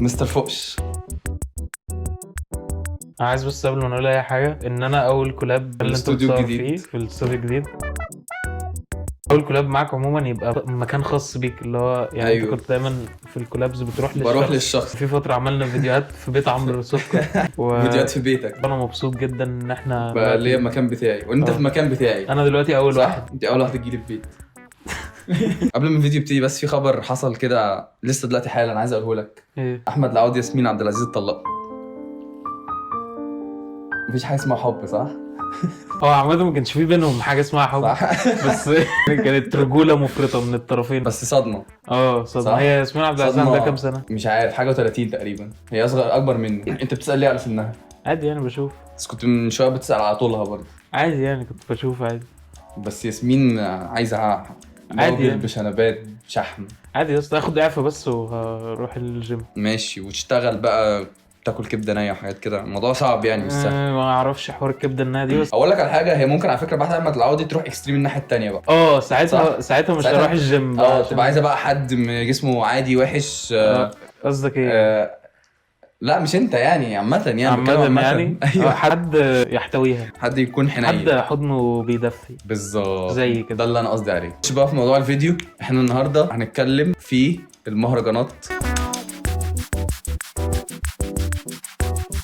مستر فوقش. انا عايز بس قبل ما نقول اي حاجة ان انا اول collab اللي انت الاستوديو بتصور الجديد. فيه في الاستوديو الجديد، اول collab معاك عموما يبقى مكان خاص بيك، اللي هو يعني أيوه. انت كنت دايما في ال collabs بتروح للشخص. بروح للشخص. في فترة عملنا فيديوهات في بيت عمرو سكر فيديوهات في بيتك. انا مبسوط جدا ان احنا بقى ليا المكان بتاعي وانت آه. في المكان بتاعي. انا دلوقتي اول صح؟ واحد. انت اول واحدة تجيلي البيت. قبل ما الفيديو يبتدي بس في خبر حصل كده لسه دلوقتي حالا عايز اقوله لك. ايه؟ احمد العوضي ياسمين عبد العزيز اتطلقوا. مفيش حاجة اسمها حب، صح؟ هو عامة ما كانش في بينهم حاجة اسمها حب. صح. بس كانت رجوله مفرطة من الطرفين. بس صدمة. اه صدمه. صح؟ هي ياسمين عبد العزيز صدمة. عندها كام سنة؟ مش عارف، حاجة و30 تقريبا. هي اصغر اكبر مني. انت بتسال ليه على سنها؟ عادي يعني بشوف. بس كنت من شوية بتسال على طولها برضه. عادي يعني كنت بشوف عادي. بس ياسمين عايزه عادي راجل يعني. بشنبات شحم. عادي يا اسطى، اخد اعفاء بس وهروح الجيم. ماشي، وتشتغل بقى تاكل كبده نيه وحاجات كده. الموضوع صعب يعني، مش سهل. ما اعرفش حوار الكبده النية دي بس. اقول لك على حاجة، هي ممكن على فكرة بعد احمد العوضي تروح extreme الناحية التانية بقى. اه ساعتها صح. ساعتها مش ساعتها هروح الجيم بقى تبقى عايزه بقى حد جسمه عادي وحش. قصدك ايه؟ لا مش انت يعني، عامة يعني بتكلم عامة يعني. ايوه. حد يحتويها، حد يكون حنين، حد حضنه بيدفي بالظبط زي كده. ده اللي انا قصدي عليه. مش بقى في موضوع الفيديو، احنا النهارده هنتكلم في المهرجانات.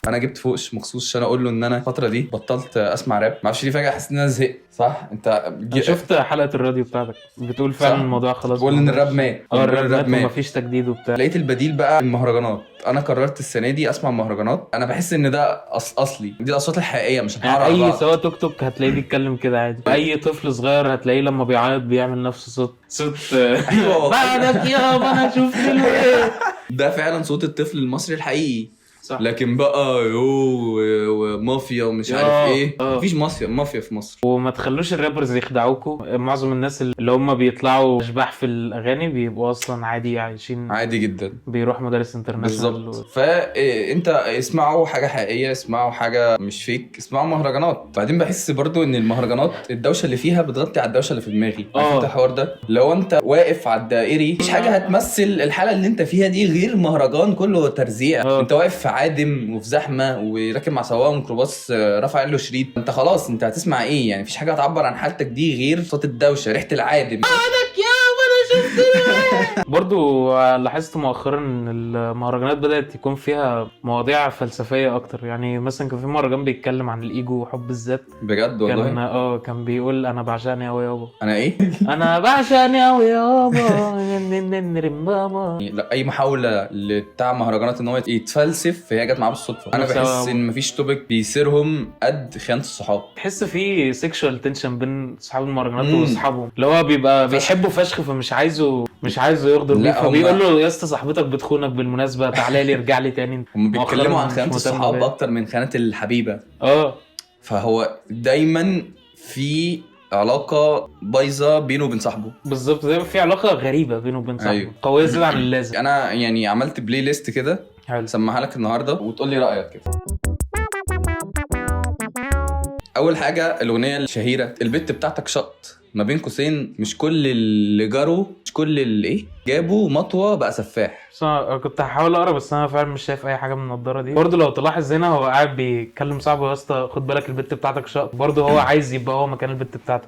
انا جبت فوقش مخصوص عشان اقول له ان انا الفترة دي بطلت اسمع راب، ما اعرفش ليه فجاة حسيت ان انا زهقت. صح؟ انت انا شفت حلقة الراديو بتاعتك بتقول فعلا صح. الموضوع خلاص، بقول ان الراب مات. اه الراب مات ومفيش تجديد وبتاع. لقيت البديل بقى المهرجانات. انا قررت السنة دي اسمع مهرجانات. انا بحس ان ده اصلي، دي الاصوات الحقيقية، مش هنحاول يعني على اي بعض. سواق توك توك هتلاقيه بيتكلم كده عادي، اي طفل صغير هتلاقيه لما بيعيط بيعمل نفس صوت ايوه والله. بعدك يابا انا شفت الويل. ده فعلا صوت الطفل المصري الحقيقي. صح. لكن بقى يو ومافيا ومش عارف ايه، مفيش مافيا في مصر. وما تخلوش ال rappers يخدعوكوا. معظم الناس اللي هم بيطلعوا اشباح في الاغاني بيبقوا اصلا عادي عايشين عادي جدا، بيروح مدارس international. بالظبط. فانت اسمعوا حاجة حقيقية، اسمعوا حاجة مش fake، اسمعوا مهرجانات. بعدين بحس برضو ان المهرجانات الدوشة اللي فيها بتغطي على الدوشة اللي في دماغي. عارف انت الحوار ده؟ لو انت واقف على الدائري مفيش حاجة هتمثل الحالة اللي انت فيها دي غير مهرجان كله ترزيع. انت واقف في عادم وفي زحمة وراكب مع سواق ميكروباص رافع له شريط، انت خلاص انت هتسمع ايه يعني؟ مفيش حاجة هتعبر عن حالتك دي غير صوت الدوشة، ريحه العادم. برضو لاحظت مؤخرا ان المهرجانات بدأت يكون فيها مواضيع فلسفية اكتر. يعني مثلا كان في مهرجان بيتكلم عن الايجو وحب الذات. بجد والله؟ كان كان بيقول انا بعشقني قوي يابا. انا ايه؟ انا بعشقني قوي يابا. لا، اي محاولة لبتاع مهرجانات ان هو يتفلسف فهي جت معاه بالصدفة. انا بحس ان مفيش topic بيثيرهم قد خيانة الصحاب. تحس في sexual tension بين اصحاب المهرجانات واصحابهم، اللي هو بيبقى بيحبه فشخ فمش عايزه، مش عايزه يغدر بيه، فبيقول له يا اسطى صاحبتك بتخونك بالمناسبة، تعالى لي ارجع لي تاني. هم بيتكلموا عن خيانة الصحاب اكتر من خيانة الحبيبة. فهو دايما في علاقة بايظة بينه وبين صاحبه. بالظبط، دايما في علاقة غريبة بينه وبين صاحبه. أيوه. قوية زيادة عن اللازم. انا يعني عملت playlist كده سمعها لك النهارده وتقول لي رايك كده. اول حاجة الاغنية الشهيرة البت بتاعتك شط، ما بين قوسين مش كل اللي جروا، مش كل اللي ايه جابوا مطوه بقى سفاح. بس انا كنت هحاول اقرا بس انا فعلا مش شايف اي حاجة من النضارة دي. برضه لو تلاحظ هنا هو قاعد بيتكلم صاحبه يا اسطى خد بالك البت بتاعتك شط، برضه هو عايز يبقى هو مكان البت بتاعتك.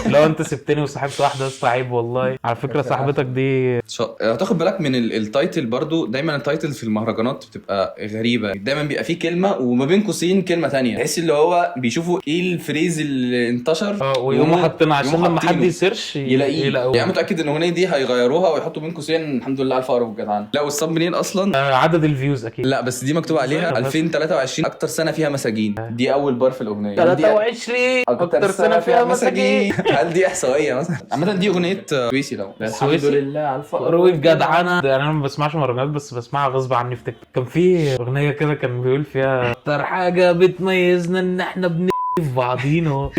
لو انت سبتني وصاحبت واحدة يا اسطى عيب والله. على فكرة صاحبتك دي هتاخد بالك من ال title برضه. دايما ال title في المهرجانات بتبقى غريبة، دايما بيبقى فيه كلمة وما بين قوسين كلمة ثانية، تحس اللي هو بيشوفوا ايه ال phrase اللي انتشر ويقوموا حاطينها عشان لما حد ي search يلاقيه. يعني متاكد ان الاغنية دي هيغيروها ويحطوا بين قوسين الحمد لله على الفقر والجدعان. لا وال thumbnail اصلا عدد ال views اكيد. لا بس دي مكتوب عليها 2023 اكتر سنة فيها مساجين. دي اول بار في الاغنية. 23 اكتر سنة فيها مساجين. هل دي احصائية مثلا؟ عامة دي اغنية سويسي. لو الحمد لله على الفقر والجدعنه. انا ما بسمعش مهرجانات بس بسمعها غصب عني في تيك توك. كان في اغنية كده كان بيقول فيها اكتر حاجة بتميزنا ان احنا في بعضينا.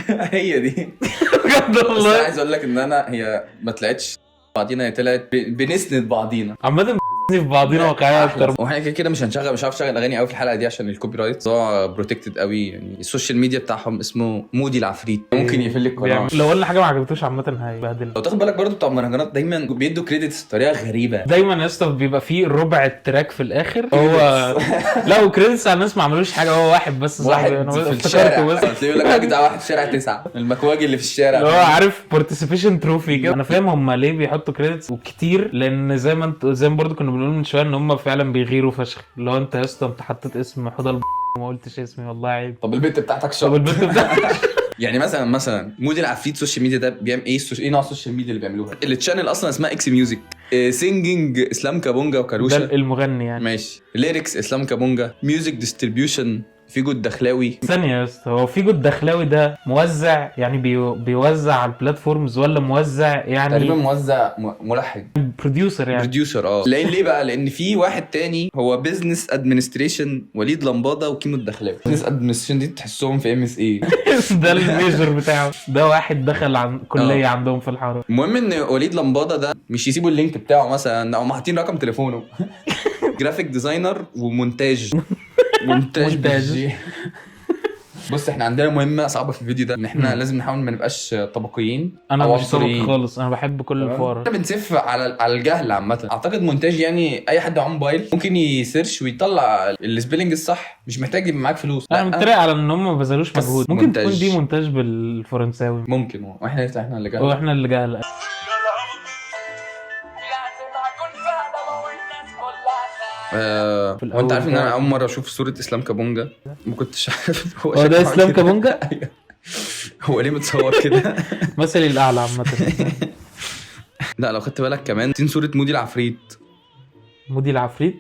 هي دي بجد والله. بس عايز اقول لك ان انا هي ما طلعتش بعضينا، هي طلعت بنسند بعضينا. عامة في بعضينا واقعية اكتر. واحنا كده كده مش هنشغل، مش عارف اشغل اغاني قوي في الحلقة دي عشان ال copyright، هو protected قوي يعني. ال social media بتاعهم اسمه مودي العفريت، ممكن يقفل لك القناه. لو قلنا حاجة ما عجبتوش عامة هيبهدلنا. لو تاخد بالك برضو بتوع المهرجانات دايما بيدوا credits بطريقة غريبه. دايما يا اسطى بيبقى فيه ربع ال track في الاخر هو لا، و credits على الناس ما عملوش حاجه، هو واحد بس صاحبي واحد انا في افتكرته الشارع بس. هتلاقيه يقول لك اجدع واحد في شارع 9، المكواجي اللي في الشارع. اللي هو عارف participation trophy كده. انا فاهم هم ليه بيحطوا credits وكتير، لان زي ما انت زي ما برضو كنا بنقول من شوية ان هم فعلا بيغيروا فشخ. اللي هو انت يا اسطى انت حطيت اسم حوضه وما قلتش اسمي، والله عيب. طب البنت بتاعتك طب شط. البنت بتاعتك. يعني مثلا مودي العفريت social media ده بيعمل ايه؟ ايه نوع ال social media اللي بيعملوها؟ ال channel اصلا اسمها X Music، singing اسلام كابونجا ده وكاروشا. المغني يعني. ماشي، lyrics اسلام كابونجا، music distribution فيجو الدخلاوي. ثانية يا اسطى، هو فيجو الدخلاوي ده موزع يعني بيوزع على ال platforms ولا موزع يعني؟ تقريبا موزع ملحن. producer يعني. producer اه. لان ليه بقى؟ لان في واحد تاني هو business administration، وليد لمباده وكيمو الدخلاوي. business administration دي تحسهم في MSA. ده ال major بتاعه، ده واحد دخل عن كلية عندهم في الحارة. المهم ان وليد لمباده ده مش يسيبوا ال link بتاعه مثلا او حاطين رقم تليفونه. graphic designer ومونتاج، مونتاج. مونتاج. بالجي. بص احنا عندنا مهمة صعبة في الفيديو ده، ان احنا مم. لازم نحاول ما نبقاش طبقيين انا أو مش طبقي عنصريين. خالص، انا بحب كل الفقراء. احنا بنسف على الجهل عامه. اعتقد مونتاج يعني اي حد معاه موبايل ممكن ي search ويطلع ال spelling الصح، مش محتاج يبقى معاك فلوس. انا لا، متريق على ان هم ما بذلوش بس مجهود. ممكن مونتاج. تكون دي مونتاج بالفرنساوي. ممكن، واحنا نفتح احنا اللي جهل. واحنا اللي جهل. في الأول وانت عارف ان انا ده. اول مرة اشوف صوره اسلام كابونجا ما كنتش عارف هو هو ده شكله اسلام كده. كابونجا؟ أيوه. هو ليه متصور كده؟ مثلي الاعلى عامة. لا لو خدت بالك كمان تين صوره مودي العفريت. مودي العفريت؟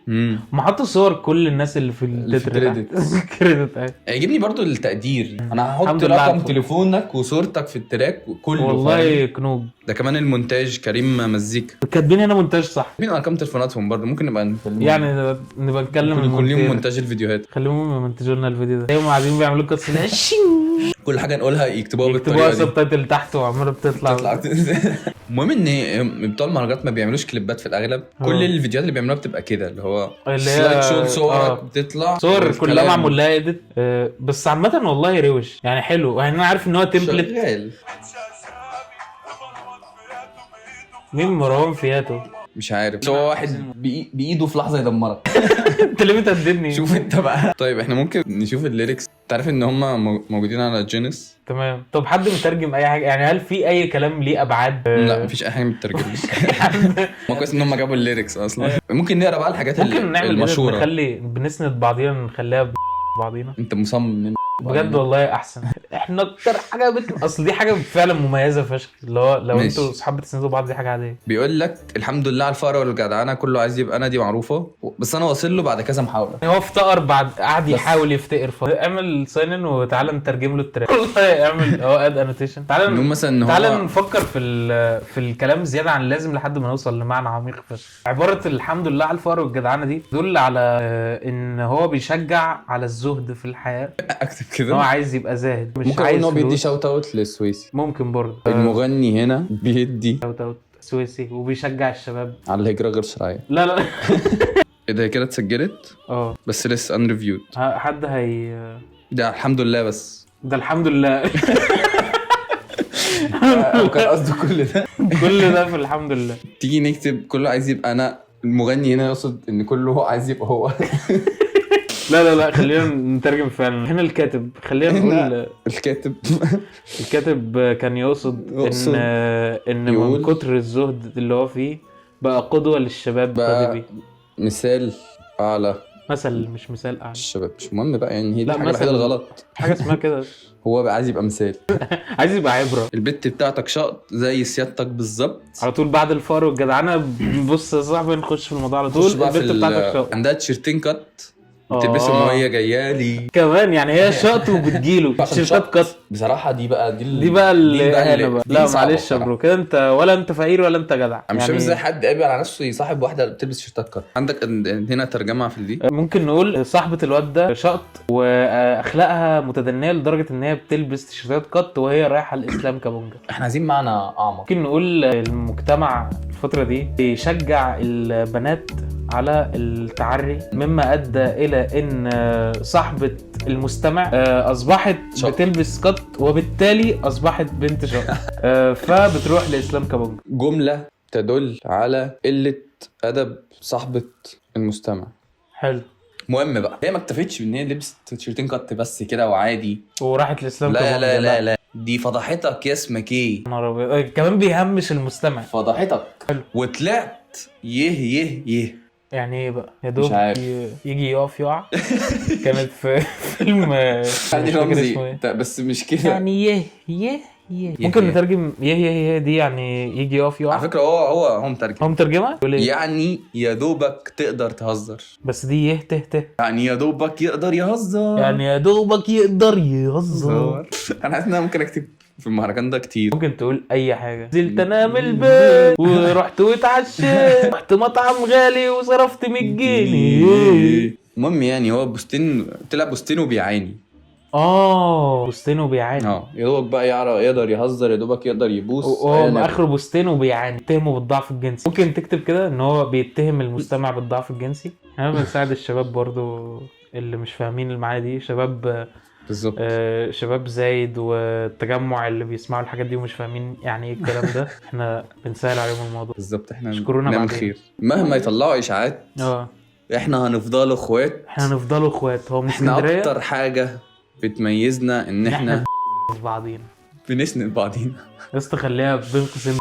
ما حطوا صور كل الناس اللي في اللي في التتر. ال credits. credit ايوه. يعجبني برضو التقدير، انا هحط الحمد لله على رقم الفل. تليفونك وصورتك في ال track وكله. والله فاهم؟ كنوب. ده كمان المونتاج كريم مزيكا. كاتبين هنا مونتاج صح؟ مين ارقام تليفوناتهم برضو ممكن نبقى نكلمهم. يعني نبقى نتكلم ممكن يكون ليهم المونتير. مونتاج الفيديوهات. خليهم يمنتجوا لنا الفيديو ده. هم قاعدين بيعملوا cuts كل حاجة نقولها يكتبوها يكتبوها بالطريقة دي. subtitle تحت وعماله بتطلع. تطلع. المهم ان بتوع المهرجانات ما بيعملوش كليبات في الاغلب. كل الفيديوهات اللي بيعملوها بتبقى كده، اللي هو اللي هي slide show صورك بتطلع صور كلها والكلام. معمول لها edit. بس عامة والله روش يعني، حلو يعني. انا عارف ان هو template. شغال. مين مروان فياتو؟ مش عارف، بس هو واحد بايده في لحظة يدمرك. انت ليه بتهددني؟ شوف انت بقى. طيب احنا ممكن نشوف ال lyrics. انت عارف ان هم موجودين على Genius؟ تمام. طب حد مترجم اي حاجة يعني؟ هل في اي كلام ليه ابعاد؟ لا مفيش اي حاجة مترجمه. ما كويس ان هم جابوا ال lyrics اصلا. ممكن نقرا بقى الحاجات ممكن نعمل المشهوره. نخلي بنسند بعضينا، نخليها بعضينا. انت مصمم. بجد والله احسن. احنا اكتر حاجة اصل دي حاجة فعلا مميزة فشخ، اللي هو لو ماشي. انتوا اصحاب بتسندوا بعض دي حاجة عاديه. بيقول لك الحمد لله على الفقر والجدعنه، كله عايز يبقى انا، دي معروفة، بس انا واصل له بعد كذا محاوله. يعني هو افتقر بعد قعد يحاول يفتقر. اعمل sign in وتعالى نترجم له ال track. والله اعمل اهو add annotation. تعالى نقول مثلا ان تعالى هو نفكر في الكلام زيادة عن اللازم لحد ما نوصل لمعنى عميق فشخ. عبارة الحمد لله على الفقر والجدعنه دي تدل على ان هو بيشجع على الزهد في الحياه. اكتب ان هو كده. عايز يبقى زاهد، مش ممكن اقول عايز ان هو بيدي فلوس. shout out للسويسي. ممكن برضه. المغني هنا بيدي shout out سويسي وبيشجع الشباب على الهجرة غير شرعيه. لا لا. ايه ده كده اتسجلت؟ اه. بس لسه unreviewed. حد هي ده الحمد لله بس. ده الحمد لله. هو كان قصده كل ده. كل ده في الحمد لله. تيجي نكتب كله عايز يبقى انا، المغني هنا يقصد ان كله هو عايز يبقى هو. لا لا لا، خلينا نترجم فعلا. هنا الكاتب، خلينا نقول الكاتب. الكاتب كان يقصد يقصد ان من يقول كتر الزهد اللي هو فيه بقى قدوة للشباب. بقى قادمي. مثال اعلى. مثل مش مثال اعلى. الشباب مش مهم بقى يعني، هي دي لا، الحاجة الوحيدة مثل. الغلط. حاجة اسمها كده. هو بقى عايز يبقى مثال. عايز يبقى عبرة. البت بتاعتك شقط زي سيادتك بالظبط. على طول بعد الفار والجدعنة. بص يا صاحبي نخش في الموضوع على طول. خش بقى في البت بتاعتك شقط. عندها تيشيرتين cut بتلبسهم وهي جاية لي. كمان يعني هي شقط وبتجيله عشان تيشيرتات شقط. cut. بصراحة دي بقى دي دي بقى دي اللي بقى. دي لا صعبة معلش يا بصراحة. bro، كده انت ولا انت فقير ولا انت جدع. انا مش فاهم ازاي حد قابل على نفسه يصاحب واحدة بتلبس تيشيرتات cut. عندك هنا ترجمه في دي. ممكن نقول صاحبة الواد ده شقط واخلاقها متدنية لدرجة ان هي بتلبس تيشيرتات cut وهي رايحة الاسلام كابونجا. احنا عايزين معنى اعمق. ممكن نقول المجتمع الفترة دي بيشجع البنات على التعري، مما ادى الى ان صاحبه المستمع اصبحت شقط. بتلبس قط، وبالتالي اصبحت بنت شقط. فبتروح لاسلام كابونجا. جملة تدل على قلة ادب صاحبه المستمع. حلو. المهم بقى، هي ما اكتفتش بان هي لبست تيشيرتين قط بس كده وعادي. وراحت لاسلام لا كابونجا. لا لا لا، دي فضحتك يا اسمك ايه، يا نهار أبيض. كمان بيهمش المستمع. فضحتك. حلو. وطلعت يه يه يه. يعني ايه بقى؟ يا دوب مش عارف. يجي يقف يقع. كانت في فيلم مش يعني فاكر رمزي اسمه ايه. بس مش كده يعني يه يه يه. ممكن يه. نترجم يه يه يه دي، يعني يجي يقف يقع. على فكرة هو مترجم. هو مترجمة؟ يقول ايه؟ يعني يا دوبك تقدر تهزر. بس دي يه ته ته. يعني يا دوبك يقدر يهزر. يعني يا دوبك يقدر يهزر. انا حاسس ان انا ممكن اكتب في المهرجان ده كتير. ممكن تقول اي حاجة. نزلت انا من البيت ورحت واتعشيت، رحت مطعم غالي وصرفت 100 جنيه. المهم يعني هو بوستين، طلع بوستين وبيعاني. بوستين وبيعاني. يا دوبك بقى يعرف يقدر يهزر، يا دوبك يقدر يبوس. وهو أيا اخره بوستين وبيعاني. اتهمه بالضعف الجنسي. ممكن تكتب كده ان هو بيتهم المستمع بالضعف الجنسي. احنا بنساعد الشباب برضو اللي مش فاهمين المعاني دي، شباب بالظبط. شباب زايد والتجمع اللي بيسمعوا الحاجات دي ومش فاهمين يعني ايه الكلام ده. احنا بنسهل عليهم الموضوع. بالظبط، احنا اشكرونا نعمل بعدين. خير مهما يطلعوا اشاعات. احنا هنفضلوا اخوات. احنا هنفضلوا اخوات. هو من احنا اسكندرية. اكتر حاجة بتميزنا ان احنا بعضينا بنسند بعضينا. يا اسطى خليها بين قوسين.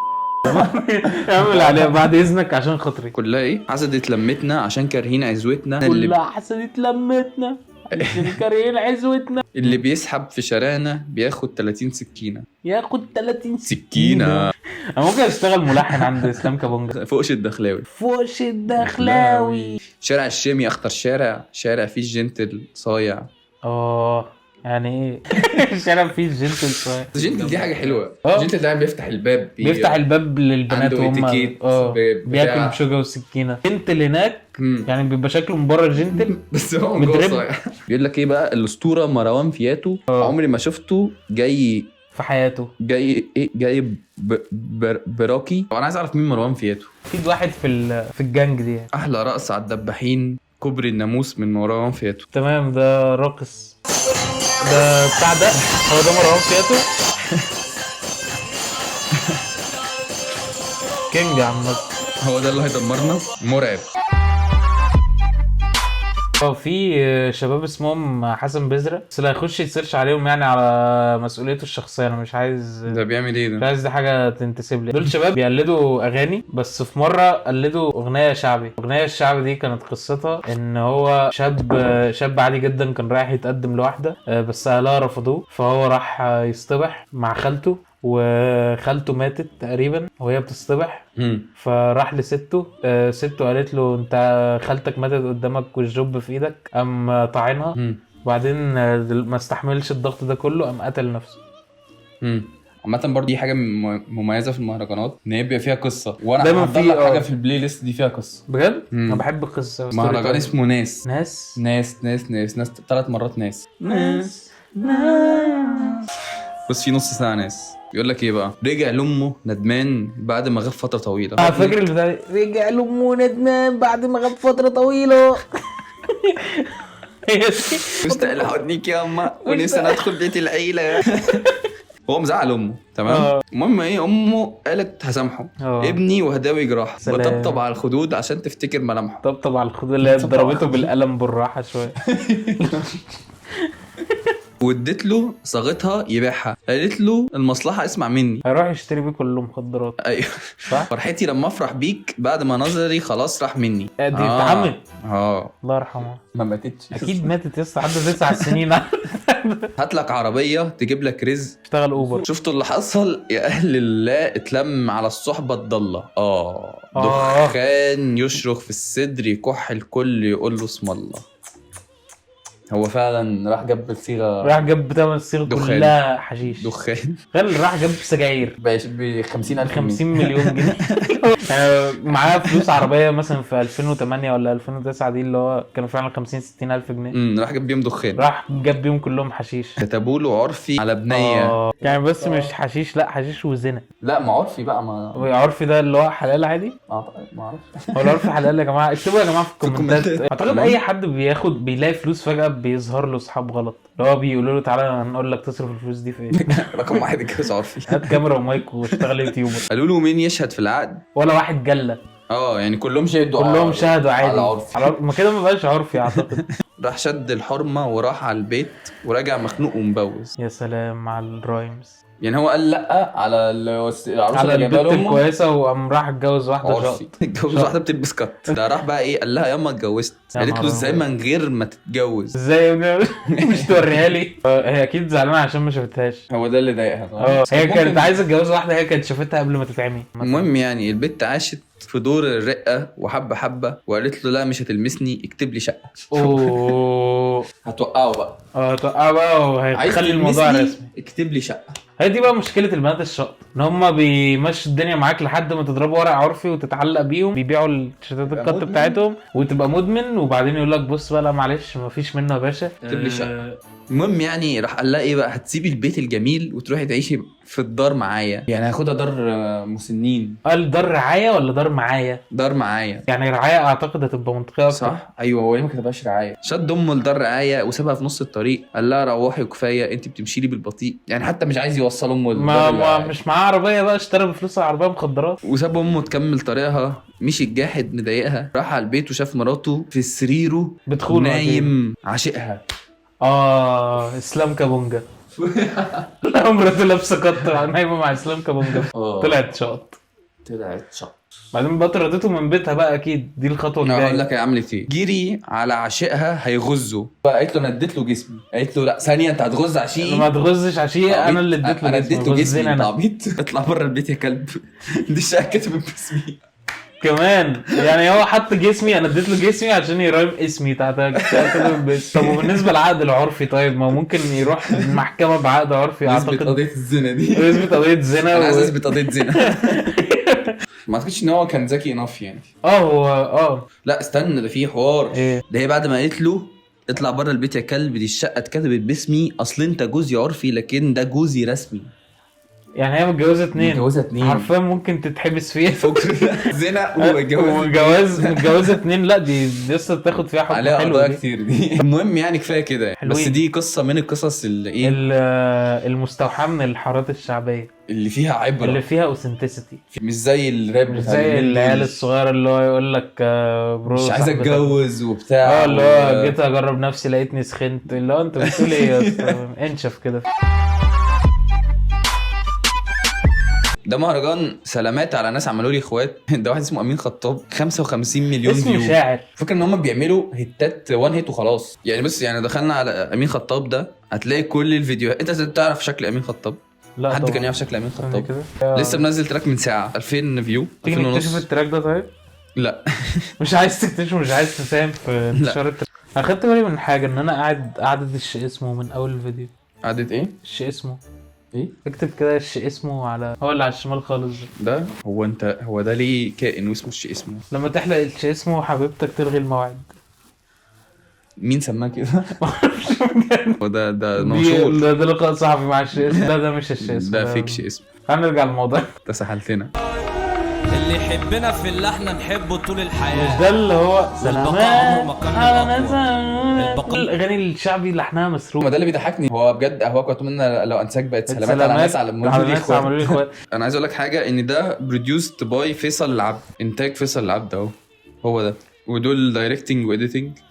اعمل عليها بعد اذنك عشان خاطري. كلها ايه؟ حسدت لمتنا عشان كارهين عزوتنا. كلها حسدت لمتنا عشان كارهين عزوتنا. اللي بيسحب في شارعنا بياخد 30 سكينة. ياخد 30 سكينة. انا ممكن اشتغل ملحن عند اسلام كابونجا. فوقش الدخلاوي. فوقش الدخلاوي. شارع الشامي اخطر شارع، شارع فيه gentle صايع. يعني ايه؟ شارع فيه gentle صايع. ال gentle دي حاجة حلوة. ال gentle ده بيفتح الباب، بيفتح الباب للبنات عنده وهم اتيكيت، بياكل بشوكة وسكينة. gentle هناك يعني بيبقى شكله من بره gentle بس هو من جوه صايع. بيقول لك ايه بقى؟ الاسطورة مروان فياتو عمري ما شفته جاي في حياته، جاي ايه، جاي براكي. انا عايز اعرف مين مروان فياتو. اكيد واحد في الجانج دي يعني. احلى رقص على الدباحين، كوبري الناموس من مروان فياتو. تمام، ده راقص، ده بتاع ده، هو ده مروان فياتو. king يا عم، هو ده اللي هيدمرنا. مرعب. في شباب اسمهم حسن بذرة، بس اللي هيخش ي search عليهم يعني على مسؤوليته الشخصية. انا مش عايز ده بيعمل ايه ده؟ مش عايز دي حاجة تنتسب لي. دول شباب بيقلدوا اغاني، بس في مرة قلدوا اغنية شعبي. الاغنية الشعبي دي كانت قصتها ان هو شاب عادي جدا كان رايح يتقدم لواحدة، بس اهلها رفضوه، فهو راح يصطبح مع خالته، وخالته ماتت تقريبا وهي بتصطبح. فراح لستة، ستة قالت له انت خالتك ماتت قدامك والجب في ايدك، قام طعنها. وبعدين ما استحملش الضغط ده كله، قام قتل نفسه. عامة برضه دي حاجة مميزة في المهرجانات، ان هي بيبقى فيها قصة. وانا دايما هحضر في لك حاجة في ال playlist دي فيها قصة. بجد؟ انا بحب القصة. مهرجان اسمه ناس ناس ناس ناس ناس ناس، 3 مرات ناس ناس ناس. بس في نص ساعة ناس. بيقول لك ايه بقى؟ رجع لامه ندمان بعد ما غاب فترة طويلة. فاكر البتاع؟ رجع لامه ندمان بعد ما غاب فترة طويلة. مشتاق لحضنك يا اما ونفسي انا ادخل بيت العيلة. هو مزعل امه، تمام. المهم ايه، امه قالت هسامحه ابني وهداوي جراحه، بطبطب على الخدود عشان تفتكر ملامحه. طبطب على الخدود اللي هي ضربته بالقلم بالراحة شوية. واديت له صاغتها يبيعها، قالت له المصلحة اسمع مني، هيروح يشتري بيه كله مخدرات. ايوه صح. فرحتي لما افرح بيك بعد ما نظري خلاص راح مني. دي اتعمت. الله يرحمها، ما ماتتش اكيد ماتت يا اسطى، عدى 9 سنين. هات لك عربية تجيب لك رزق، اشتغل اوبر. شفتوا اللي حصل يا اهل الله، اتلم على الصحبة الضالة. دخان يشرخ في الصدر، يكح الكل يقول له اسم الله. هو فعلا راح جاب الصيغة، راح جاب تمن الصيغة كلها حشيش دخان، غير راح جاب سجاير ب 50,000 50 مليون جنيه. يعني معاه فلوس عربية مثلا في 2008 ولا 2009 دي، اللي هو كانوا فعلا 50 60 الف جنيه. راح جاب بيهم دخان، راح جاب بيهم كلهم حشيش. كتبوا له عرفي على بنيه. يعني بس مش حشيش، لا حشيش وزنا. لا ما عرفي بقى، ما عرفي ده اللي هو حلال عادي؟ ما اعرفش. هو العرف حلال يا جماعة؟ اكتبوا يا جماعة في الكومنتات. اعتقد اي حد بياخد بيلاقي فلوس فجاة بيظهر له اصحاب غلط، اللي هو بيقولوا له تعالى هنقول لك تصرف الفلوس دي في ايه. رقم واحد اتجوز عرفي، هات كاميرا ومايك واشتغل YouTuber. قالوا له مين يشهد في العقد؟ ولا واحد جله. يعني كلهم شهدوا، كلهم شهدوا عادي على عرفي. ما كده ما بقاش عرفي اعتقد. راح شد الحرمة وراح على البيت وراجع مخنوق ومبوز. يا سلام على ال rhymes. يعني هو قال لا على العروسة على اللي جابها البنت له امه الكويسة، وقام راح اتجوز واحدة عرفي. شقط. اتجوز واحدة بتلبس cut. ده راح بقى ايه، قال لها ياما اتجوزت. قالت له ازاي من غير ما تتجوز؟ ازاي يا ابني مش توريها لي؟ هي اكيد زعلانة عشان ما شافتهاش. هو ده اللي ضايقها. هي كانت عايزه تتجوز واحدة هي كانت شافتها قبل ما تتعمي. المهم يعني البت عاشت في دور الرقة وحبه حبه، وقالت له لا مش هتلمسني، اكتب لي شقه. اوه هتوقعه بقى. هتوقعه بقى وهيخلي الموضوع رسمي. اكتب لي شقه. هي دي بقى مشكلة البنات الشقط، ان هم بيمشوا الدنيا معاك لحد ما تضربوا ورق عرفي وتتعلق بيهم، بيبيعوا التيشيرتات ال cut بتاعتهم وتبقى مدمن، وبعدين يقول لك بص بقى لا معلش مفيش منه يا باشا، اكتب لي شقه. المهم يعني راح قال لها ايه بقى، هتسيبي البيت الجميل وتروحي تعيشي في الدار معايا. يعني هاخدها دار مسنين. قال دار رعاية ولا دار معايا؟ دار معايا. يعني رعاية اعتقد هتبقى منطقية اكتر. صح؟ ايوه، هو ليه ما كتبهاش رعاية؟ شد امه لدار رعاية وسابها في نص الطريق، قال لها روحي وكفاية انت بتمشي لي بالبطيء. يعني حتى مش عايز يوصل امه للدار. ما مش معاه عربية بقى، اشترى بفلوس العربية مخدرات. وساب امه تكمل طريقها، مشي الجاحد مضايقها، راح على البيت وشاف مراته في سريره بتخونه نايم عاشقها. اسلام كابونجا. لا مراته لابسه قطة نايمة مع اسلام كابونجا. طلعت شقط. طلعت شقط. بعدين بقى طردته من بيتها بقى، اكيد دي الخطوة الجاية. اقول لك هي عملت ايه. جري على عشقها هيغزه بقى، قالت له انا اديت له جسمي. قالت له لا ثانية، انت هتغز عشيقي؟ ما تغزش عشيقي، انا اللي اديت له انا اديت له جسمي. انت عبيط، اطلع بره البيت يا كلب. دي الشقة كتبت باسمي كمان. يعني هو حط جسمي، انا اديت له جسمي عشان يرايم اسمي تحت. طب وبالنسبة للعقد العرفي، طيب ما ممكن يروح المحكمة بعقد عرفي اعتقد. اثبت قضية الزنا دي. اثبت قضية زنا. انا عايز اثبت قضية زنا. ما اعتقدش ان هو كان ذكي enough يعني. هو لا استنى، ده في حوار. إيه؟ ده هي بعد ما قالت له اطلع بره البيت يا كلب، دي الشقة اتكتبت باسمي، اصل انت جوزي عرفي لكن ده جوزي رسمي. يعني هي متجوزة اتنين. متجوزة اتنين حرفيا، ممكن تتحبس فيها زنا وجواز. متجوزة اتنين، لا دي لسه تاخد فيها حكم عليها حلو قضايا كتير دي. المهم يعني كفاية كده. بس دي قصة من القصص اللي ايه، المستوحاه من الحارات الشعبية، اللي فيها عبره، اللي فيها authenticity، مش زي الراب، مش زي العيال الصغيرة اللي هو يقول لك bro مش عايز اتجوز وبتاع، اللي هو جيت اجرب نفسي لقيتني سخنت، اللي هو انت بتقول ايه انشف كده. ده مهرجان سلامات على ناس عملوا لي اخوات. ده واحد اسمه امين خطاب، 55 مليون view. اسمه شاعر. فكرة ان هم بيعملوا hit ات one hit وخلاص يعني. بس يعني دخلنا على امين خطاب ده هتلاقي كل الفيديوهات. انت تعرف شكل امين خطاب؟ لا حد كان يعرف شكل امين خطاب؟ لسه منزل track من ساعة، 2000 view. تيجي نكتشف ال track ده طيب؟ لا مش عايز تكتشفه، مش عايز تساهم في انتشار ال track. اخدت بالي من حاجة، ان انا قاعد قعدة الش اسمه من اول الفيديو. قعدة ايه؟ الش اسمه ايه؟ اكتب كده الش اسمه على هو اللي على الشمال خالص ده. هو انت هو ده ليه كائن واسمه الش اسمه؟ لما تحلق الش اسمه حبيبتك تلغي الموعد. مين سماه كده؟ هو ده منشور، ده لقاء صحفي مع الش اسمه. ده مش الش اسمه، ده فيك اسمه. هنرجع للموضوع. انت سحلتنا. اللي يحبنا في اللي احنا نحبه طول الحياة. مش ده اللي هو سلامات على ناس الاغاني الشعبي لحنها مسروق؟ ما ده اللي بيضحكني، هو بجد اهواك واتمنى لو انساك بقت سلامات على ناس على لي اخوات. انا عايز اقول لك حاجة، ان ده produced by فيصل العبد، انتاج فيصل العبد اهو، هو ده. ودول directing و editing.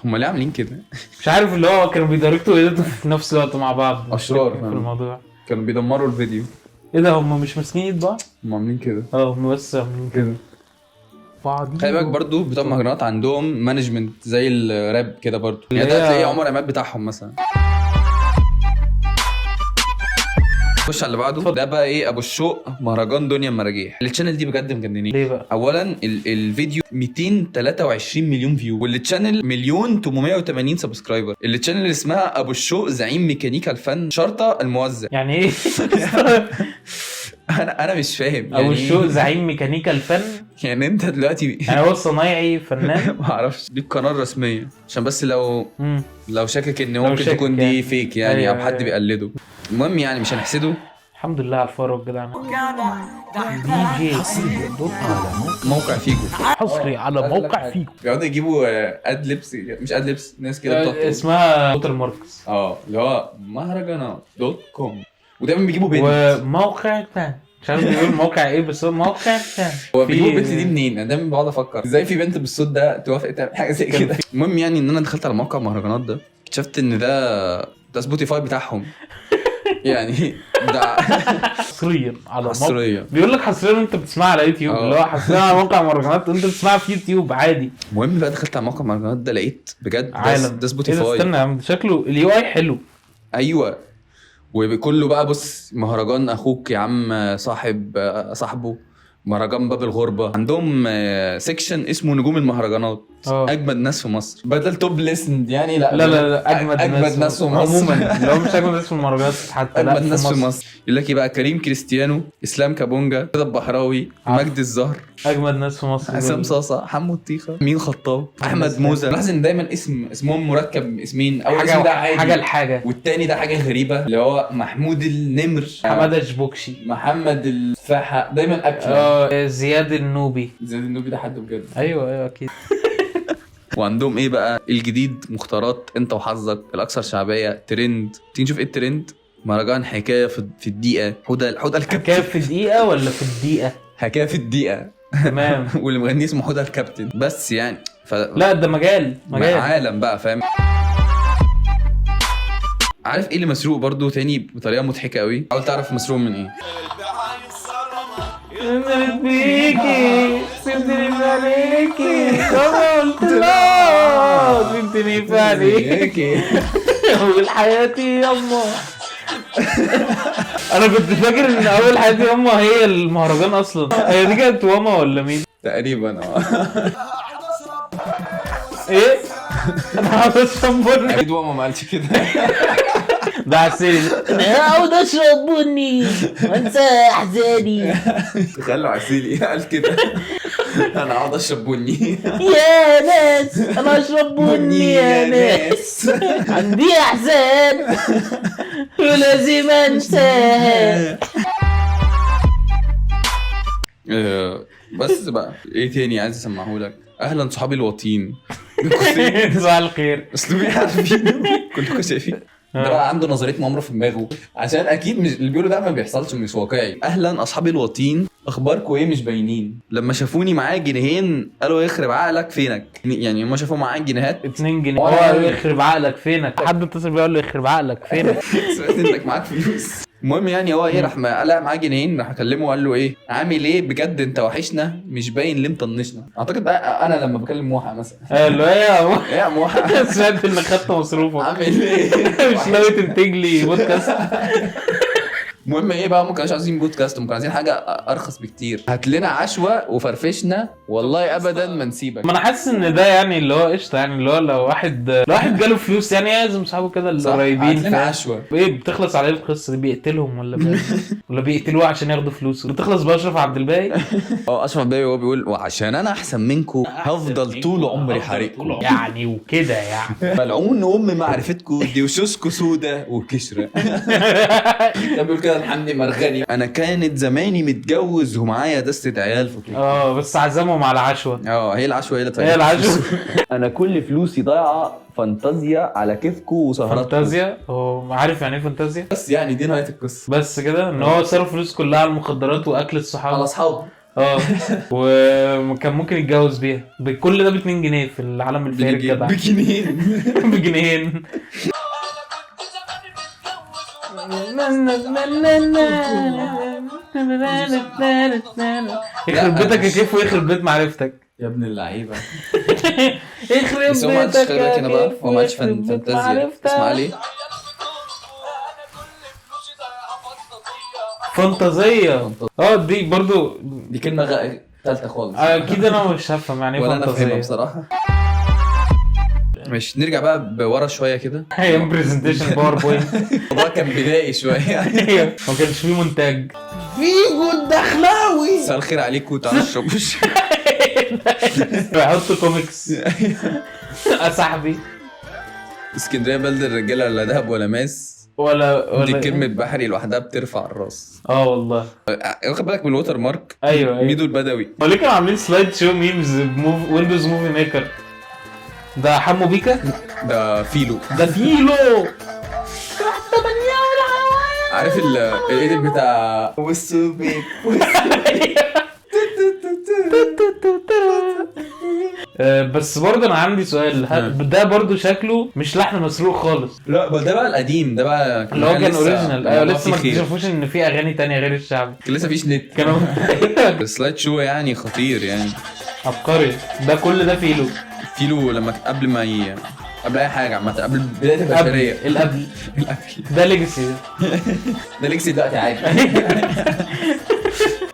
هم ليه عاملين كده؟ مش عارف، اللي هو كانوا بي direct وا و edit وا في نفس الوقت مع بعض، اشرار في الموضوع، كانوا بيدمروا الفيديو. ايه ده، هم مش ماسكين ايد بعض؟ هم عاملين كده. هم بس عاملين كده. خلي بالك برضه بتوع مهرجانات عندهم management زي الراب كده برضه، يعني ده تلاقي عمر عماد بتاعهم مثلا. خش على اللي بعده. ده بقى ايه، ابو الشوق، مهرجان دنيا المراجيح. ال channel دي بجد مجننين. ليه بقى؟ اولا الفيديو 223 مليون view، وال channel 1,880,000 subscriber. ال channel اسمها ابو الشوق زعيم ميكانيكا الفن شرطه الموزع. يعني ايه؟ انا مش فاهم ابو الشوق زعيم ميكانيكا الفن. يعني انت دلوقتي يعني هو الصنايعي فنان. ما اعرفش. دي القناة الرسمية عشان بس لو شاكك ان ممكن تكون دي يعني. fake يعني. أيوة او حد أيوة. بيقلده. المهم يعني مش هنحسده. الحمد لله على الفرج يا جدعان. دي جي موقع فيجو حصري على موقع فيجو. بيقعدوا يجيبوا ad libs، مش ad libs، ناس كده بتقعد اسمها watermarks. اللي هو مهرجانات dot com، ودايما بيجيبوا بنت. وموقع تاني مش عارف بيقول موقع ايه، بس هو موقع تاني. هو بيجيبوا البنت دي منين؟ انا دايما بقعد افكر ازاي في بنت بالصوت ده توافق تعمل حاجة زي كده. المهم يعني ان انا دخلت على موقع مهرجانات ده، اكتشفت ان ده سبوتيفاي بتاعهم. يعني ده حصريا على موقع، حصريا. بيقول لك حصريا انت بتسمعها على يوتيوب، اللي هو حصريا على موقع مهرجانات انت بتسمعها في يوتيوب عادي. المهم بقى دخلت على موقع مهرجانات ده، لقيت بجد عالم ده سبوتيفاي. استنى يا عم، شكله ال UI حلو. ايوه، وكله بقى بص مهرجان اخوك يا عم صاحب صاحبه، مهرجان باب الغربة. عندهم section اسمه نجوم المهرجانات، اجمد ناس في مصر، بدل top listened يعني. لا لا لا لا، اجمد ناس في مصر عموما، لو مش اجمد ناس في المهرجانات حتى، اجمد ناس في مصر. يقول لك ايه بقى؟ كريم كريستيانو، اسلام كابونجا، رضا البحراوي، مجدي الزهر، اجمد ناس في مصر، عصام صاصه، حمو الطيخه، مين خطاب، احمد موزة. لاحظ ان دايما اسمهم مركب اسمين، اول اسم ده عادي حاجة لحاجة، والتاني ده حاجة غريبة اللي هو محمود النمر، حمادة جبوكشي، محمد الفاحه، دايما اكل، زياد النوبي. زياد النوبي ده حد بجد. ايوه اكيد. وعندهم ايه بقى الجديد؟ مختارات انت وحظك، الاكثر شعبية، ترند. تيجي نشوف ايه الترند؟ مهرجان حكاية في الدقيقة، حوده الكابتن. حكاية في الدقيقة ولا في الدقيقة؟ حكاية في الدقيقة، تمام. واللي مغني اسمه حوده الكابتن بس يعني لا ده مجال عالم بقى، فاهم؟ عارف ايه اللي مسروق برضو تاني بطريقة مضحكة قوي؟ حاول تعرف مسروق من ايه. نزلت بيكي سبتني في عينيكي، قلت لا سبتني في عينيكي اول حياتي يما. انا كنت فاكر ان اول حياتي يما هي المهرجان اصلا. هي دي كانت واما ولا مين تقريبا؟ ايه انا عاوز اشرب بني. اكيد واما ما قالش كده. ده عسيري. انا عاوز اشرب بني وانسى احزاني. تخيلوا عسيلي قال كده، انا عاوز اشرب بني يا ناس، انا اشرب بني يا ناس، عندي احزان ولازم انساها. بس بقى ايه تاني عايز اسمعهولك؟ اهلا صحابي الوطين. صباح الخير. اسلوبي عارفين كلكم شايفين ده بقى عنده نظرية مؤامرة في دماغه، عشان اكيد مش اللي بيقوله ده ما بيحصلش، مش واقعي. اهلا اصحابي الوطين، اخباركم ايه مش باينين؟ لما شافوني معايا جنيهين قالوا يخرب عقلك فينك. يعني هم شافوا معايا جنيهات 2 جنيه، هو يخرب عقلك فينك. حد اتصل بيقول له يخرب عقلك فينك، سمعت انك معاك فلوس. المهم يعني هو ايه، راح قال معاه جنيهين، راح اكلمه وقال له ايه عامل ايه بجد انت وحشنا مش باين ليه مطنشنا. اعتقد بقى انا لما بكلم موحه مثلا قال له ايه يا موحه، سمعت انك خدت مصروفك، عامل ايه، مش ناوي تنتج لي بودكاست؟ المهم ايه بقى، ما كانوش عايزين بودكاست، ما كانوا عايزين حاجة ارخص بكتير. هات لنا عشوه وفرفشنا والله ابدا ما نسيبك. ما انا حاسس ان ده يعني اللي هو قشطه، يعني اللي هو لو واحد جاله فلوس يعني لازم اصحابه كده اللي قريبين. هات لنا عشوه. ايه بتخلص عليه القصة دي؟ بيقتلهم ولا ولا بيقتلوه عشان ياخدوا فلوسه؟ بتخلص باشرف عبد الباقي. اشرف عبد الباقي وهو بيقول وعشان انا احسن منكم هفضل طول عمري حارقكم يعني وكده يعني ملعون ام معرفتكم دي وشوشكوا سودا وكشره. ده بيقول كده حمدي مرغني. انا كانت زماني متجوز ومعايا دستة عيال في طول. بس عزمهم على عشوه. هي العشوه هي اللي هي العشوه. انا كل فلوسي ضايعة فانتازيا على كيفكو وسهراتكو. فانتازيا؟ هو عارف يعني ايه فانتازيا؟ بس يعني دي نهاية القصة بس كده، ان هو صرف فلوس كلها على المخدرات واكل الصحاب، على اصحابه. وكان ممكن يتجوز بيها بكل ده ب 2 جنيه في العالم الفقير الجدع. بجنيهين. بجنيهين. يخرب بيتك يا كيف ويخرب بيت معرفتك يا ابن اللعيبة. يخرب بيتك يا كيف هو ما قالش فانتازيا، اسمع ليه فانتازيا. دي برضو دي كلمة ثالثة خالص اكيد انا مش هفهم يعني ايه ولا انا فاهمها فانتازيا بصراحة. ماشي نرجع بقى بورا شوية كده. ايام presentation PowerPoint. الموضوع كان بدائي شوية، ما كانش فيه مونتاج. فيجو الدخلاوي. مساء الخير عليكم، تعالوا اشربوا الشاي. بيحطوا كوميكس يا صاحبي. اسكندرية بلد الرجالة، لا ذهب ولا ماس. ولا دي كلمة بحري لوحدها بترفع الراس. اه والله. واخد بالك من ال watermark؟ ايوه. ميدو البدوي. هو ليه كانوا عاملين slide show memes Windows Movie Maker؟ ده حمو بيكا؟ ده فيلو. ده فيلو. عارف ال edit بتاع والسوبيك؟ بس برضه انا عندي سؤال، ده برضه شكله مش لحن مسروق خالص. لا بس ده بقى القديم، ده بقى اللي هو كان original. ايوه، لسه ما فيه خير. اكتشفوش ان في اغاني تانية غير الشعبي. كان لسه فيش نت. كانوا ال slide show يعني خطير يعني. عبقري ده، كل ده فيلو. فيلو لما قبل ما قبل اي حاجة عامه، قبل بداية البشريه. القبل. القبل. ده legacy ده. ده legacy دلوقتي عادي.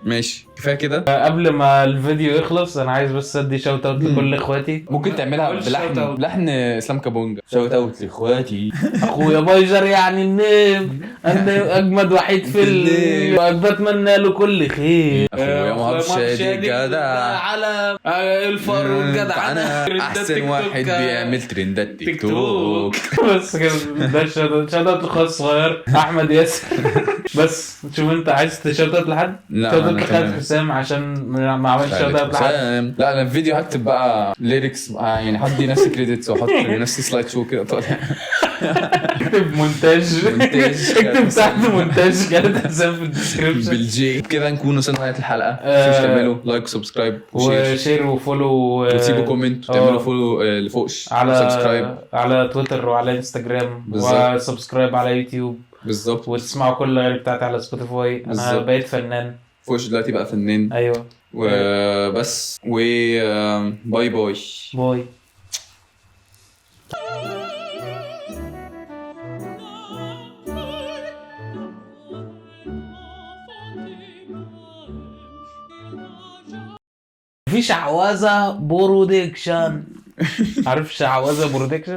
ماشي، كفاية كده. قبل ما الفيديو يخلص انا عايز بس ادي shout out لكل اخواتي. ممكن تعملها قول shout بلحن out. لحن اسلام كابونجا. shout out لاخواتي. اخويا بايجر يعني النجم، انا اجمد وحيد في بتمنى له كل خير. اخويا مهاب شادي جدع على الفار والجدع. انا احسن واحد بيعمل ترندات تيك توك. بس كده، ده shout out لاخويا الصغير احمد ياسر. بس شوف انت عايز ت shout out لحد؟ لا، shout out أنا لخالد تمام. حسام عشان ما عملش shout out لحد. لا، انا في فيديو هكتب بقى lyrics، يعني هدي نفسي credits واحط لنفسي slide show كده طالع. اكتب مونتاج. مونتاج. اكتب تحت مونتاج خالد حسام في ال description. بالجي كده نكون وصلنا لنهاية الحلقه. مش تعملوا like و subscribe و share و share و follow وتسيبوا comment وتعملوا follow لفوقش على subscribe على تويتر وعلى انستجرام. بالظبط. و subscribe على يوتيوب. بالظبط. وتسمعوا كل الاغاني بتاعتي على Spotify. انا بالظبط. بقيت فنان. فوقش دلوقتي بقى فنان. ايوه. وبس، و bye bye. bye. في شعوذة production. عارف شعوذة production؟